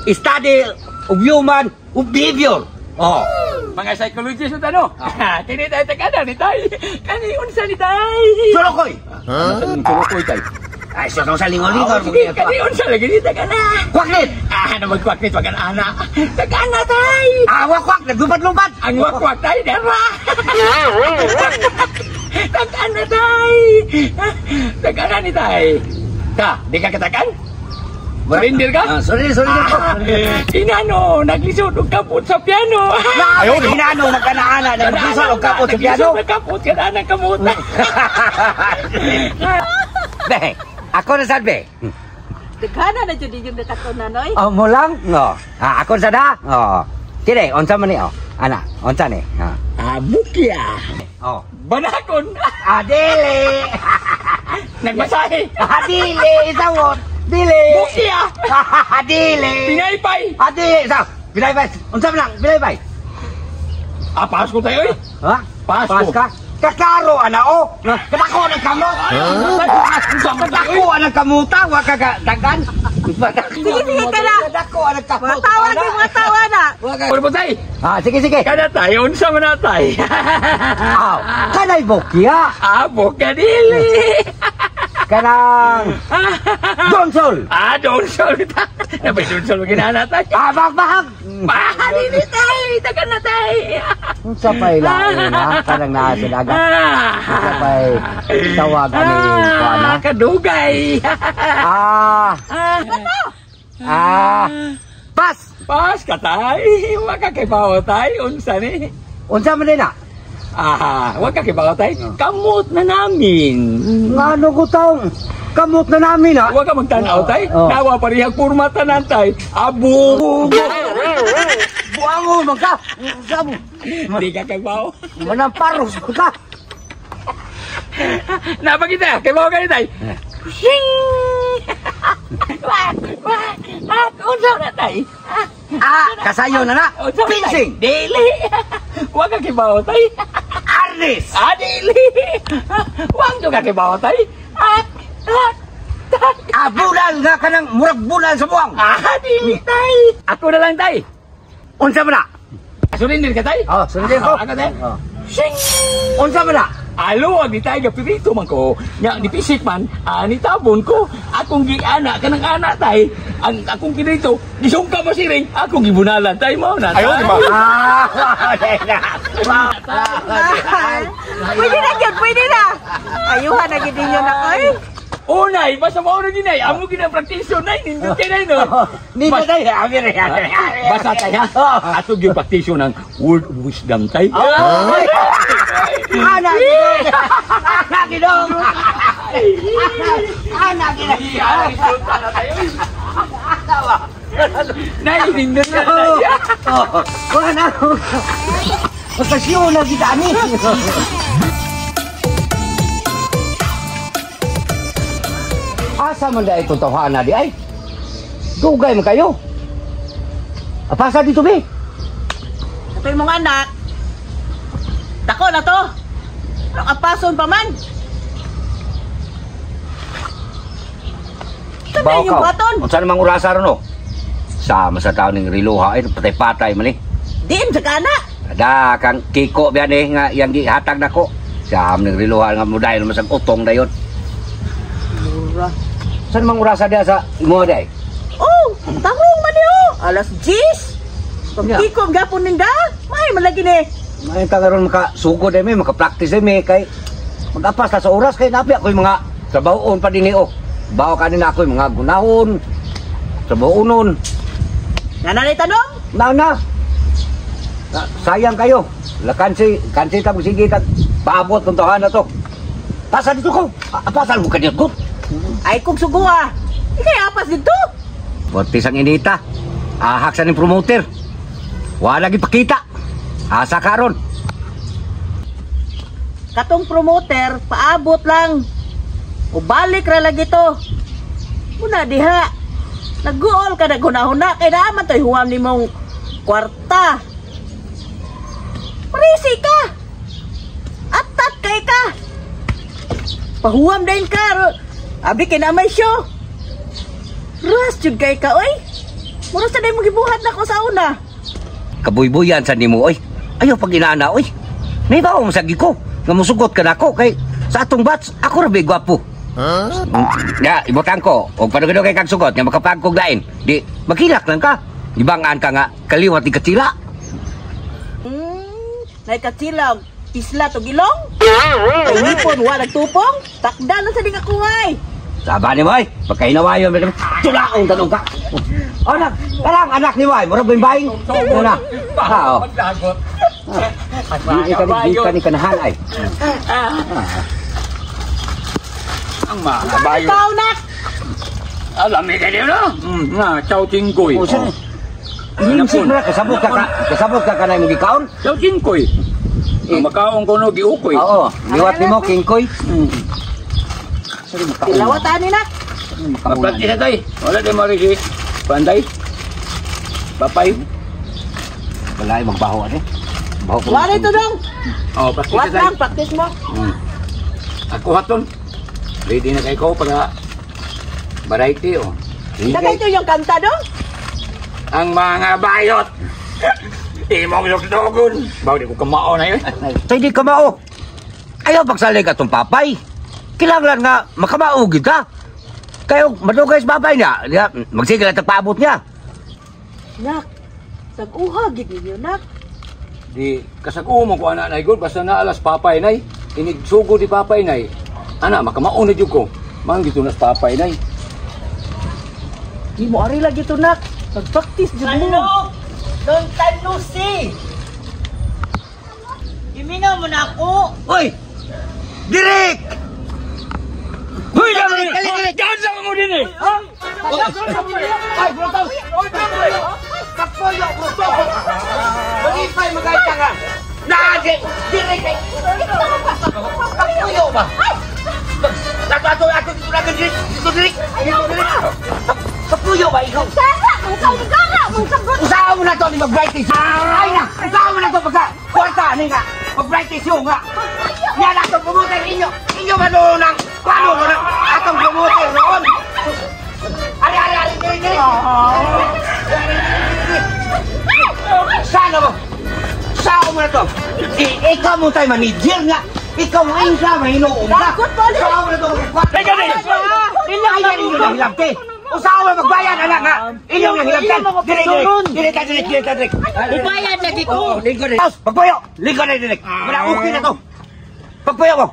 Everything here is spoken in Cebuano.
Study of human behavior. Oh. Mga psychologist na tanong. Kini tayo tagana ni tay. Kani unsa ni tay? Sulukoy. Huh? Sulukoy tay. Ay, siya sa lingon-lingon. Sige, kani unsa lagi ni tagana. Kwaklit. Ah, na magkwaklit wag ana. Tagana tay. Ah, wakwak, naglupad-lupad. Ang wakwak tay dara. Tagana tay. Tagana ni tay. Ta, di ka katakan? Surrender ka? Ah, surrender, surrender ko. Inano, naglisod og kapot sa piano. Ayaw, inano, nagkanaana, naglisod og kapot sa piano. Naglisod og kapot, kanana kamot. Be, ako na sad, be. Daghan na jud inyong nakatunan, oy. Oh, mo lang? No. Ah, ako sa da? Oh. Kini, unsa man ni, oh. Ana, unsa ni? Ah. Ah, bukya. Oh. Banakon. Ah, dili. Nagmasahe. Ah, dili, isawot. Dili. Bukya. Dili. Pinaypay. Ah, dili. Sa, pinaypay. Unsa man lang, pinaypay. Ah, Pasko tayo, eh. Ha? Pasko. Pasko? Kaklaro, ana, oh. Kadako ng kamot. Kadako ang kamuta, wa ka dagan. Sige, sige ka na. Kadako ang kamot. Mga tawa na, mga tawa na. Ano po tay? Ah, sige, sige. Kada tayo, unsa man na tay? Ah, kanay bukya. Ah, bukya dili. Kanang Donsol. Ah, Donsol. Napay Donsol ginana tay. Ah, bahag. Ah, dili tay. Tagan na tay. Unsa pa'y lain, ha? Kanang naa sa dagat. Unsa pa'y tawag ani kuan, ha? Kadugay. Ah. Ah. Pas. Pas ka tay. Wa ka kay bawo tay. Unsa ni? Unsa man din na? Ah, wa ka kay bawo tay. Kamot na namin. Ngano ko taong kamot na namin, ha? Wa ka magtan-aw tay. Oh. Nawa parehang porma tanan tay. Abo. Buangon man ka. Unsa mo? Di ka kay bawo. Manamparos man ka. Napakita, kay bawo ka ni tay. Shing! Wak, wak, wak, unsa na tay? Ah, kasayo na na. Unsa na, tay? Pinsing. Dili. Wa ka kay bawo tay. Arnis. Ah, dili. Wag ka kay bawo tay. Ah, ah, tak. Ah, bulan nga kanang murag bulan sa buwang. Ah, dili tay. Ako na lang tay. Unsa man na? Surrender ka tay? Oh, surrender ko. Ah, ako tay. Oh. Shing! Unsa man na? Alo, ang di tayo gapirito man ko. Nya, ni pisik man, ni tabon ko. Akong giana, kanang ana tay. Ang akong kinito, gisungka pa siring, akong gibunalan tay mo na. Ayaw, di ba? Ah, Pwede na gyud, pwede na. Ayuhan na gyud ninyo na, oy. Unay, basta mao na ginay. Amo ginapraktiso nay, nindot kay nay no. Nindot tay, amir. Basta tay ha. Ato gyud praktiso ng word of wisdom tay. Ana gidong. Ana gidong. Ana gidong. Nay, nindot na tay. Wala na. Pagkasyo na kita ani. Asa man dahil itong tawhana di ay? Dugay man kayo. Apasa dito be. Ito yung mga anak. Dako na to. Anong apason pa man? Ito na yung baton. Unsa namang orasa ron, oh? Sama sa taon ng riluha ay patay-patay man eh. Diin sa kana. Ada kang Kiko biyan eh nga yang gihatag nako. Sama ning riluha nga mo dahil masag utong dayon. Mura. Saan mang orasa diha sa imo day? Oh, tarong man niyo. Alas 10. Pagkikom gapon ninda. May malagi ni. May ka karon makasugod ay may makapractice ay may kay magapas ta sa oras kay napi ako yung mga trabahoon pa dinhi oh. Bawo kanina ako yung mga gunahon. Trabahoon. Nga na tanong? Na na. Sayang kayo. Lakansi, kansi ta sige tag paabot kung tahan na to. Pasa dito ko. Apasan mo kanyo ko. Ay kung suguha. Ikay apas dito. Portis ang inita. Ahak sa ning promoter. Wala gipakita. Asa karon. Katong promoter paabot lang. O balik ra lagi to. Muna diha. Nagguol ka na gunahuna kay naa man toy huwam nimong kwarta. Parisi ka. Atat kay ka. Pahuwam din ka. Abi kay na may show. Ras jud kay ka oy. Mura sa mo gibuhat na ko sa una. Kabuybuyan sa nimo oy. Ayaw pag inaana oy. Naibaw mo sa ko nga musugot ka nako kay sa atong batch ako ra bay gwapo. Huh? Ya, ibutang ko og padugay-dugay kag sugot nga makapagkog lain. Di magkilak lang ka. Gibangaan ka nga kaliwat ni katsila. Nay katsila isla to gilong. Ay wa nagtupong. Takda lang sa di ka kuway. Saba ni mo ay, pagkahinawayon mo tulaong tanong ka. Oh, anak, parang anak ni mo ay, murag baying. Una. Ha, oh. Maglagot. Di ka ni ka ni kanahan ay. Ang mga bayo. Ikaw nak. Alam ni kayo na. Na, chow chingkoy. Oh, Hindi na kasabot ka kasabot ka kanay mo gikaon. Chow chingkoy. Ang makaon ko no giukoy. Oo, liwat nimo kingkoy. Tilawatan ni nak. Mapati na tay. Wala di mari si Panday. Papay. Wala ay magbaho ani. Baho ko. Wala ito dong. Oh, practice Wat na tay. lang practice mo. Ako haton. Ready na kay ko para variety oh. Dagay ito yung kanta dong. Ang mga bayot. Imong lugdogon. Bawo di ko kamao na yun. Tay di kamao. Ayaw pagsalig atong papay. Kinahanglan nga makamao gid ka. Kayo madugay sa babay niya, magsigil at paabot niya. Nak, sag-uha gid ninyo nak. Di kasag-uho mo ko ana nay gud basta na alas papay nay. Inig sugo di papay nay. Ana makamao na jud ko. Mang gito nas papay nay. Di mo ari lagi to nak. Pag-practice jud mo. Long time no see. Iminaw mo na ako. Hoy! Direk! Hoy, dali! Diyan mo din eh! Ay, bro, Kapoyo, bro! Malipay magay ka nga! Naadi! Direk! Kapoyo ba? Ato, ato, dito na, direk! Dito, direk! Dito, direk! Kapoyo ba ikaw? Sara! Mong gara! Mong sagot! Usaha mo na to ni mag-brightest! Ay na! Usaha mo na to pagka kwarta ni nga! Mag-brightest yung nga! Nga na itong promoter inyo! Inyo ba noon ang paano ko na atong promoter noon? Ari, ari, ari! Diri, diri! Sana mo! Saan mo na to? Ikaw mo tayo manager nga! Ikaw mo insa, mahinoon ka! Saan mo na to? Teka, teka! Ay, yan inyo na hilabte! Usaha mo magbayad, anak nga! Inyo na hilabte! Diri, diri! Diri ta, diri, diri ta, diri! Ibayad lagi ko. Oo, lingko na. Pagpuyo! Lingko na, diri! Wala, okay na to! Pagpuyo mo!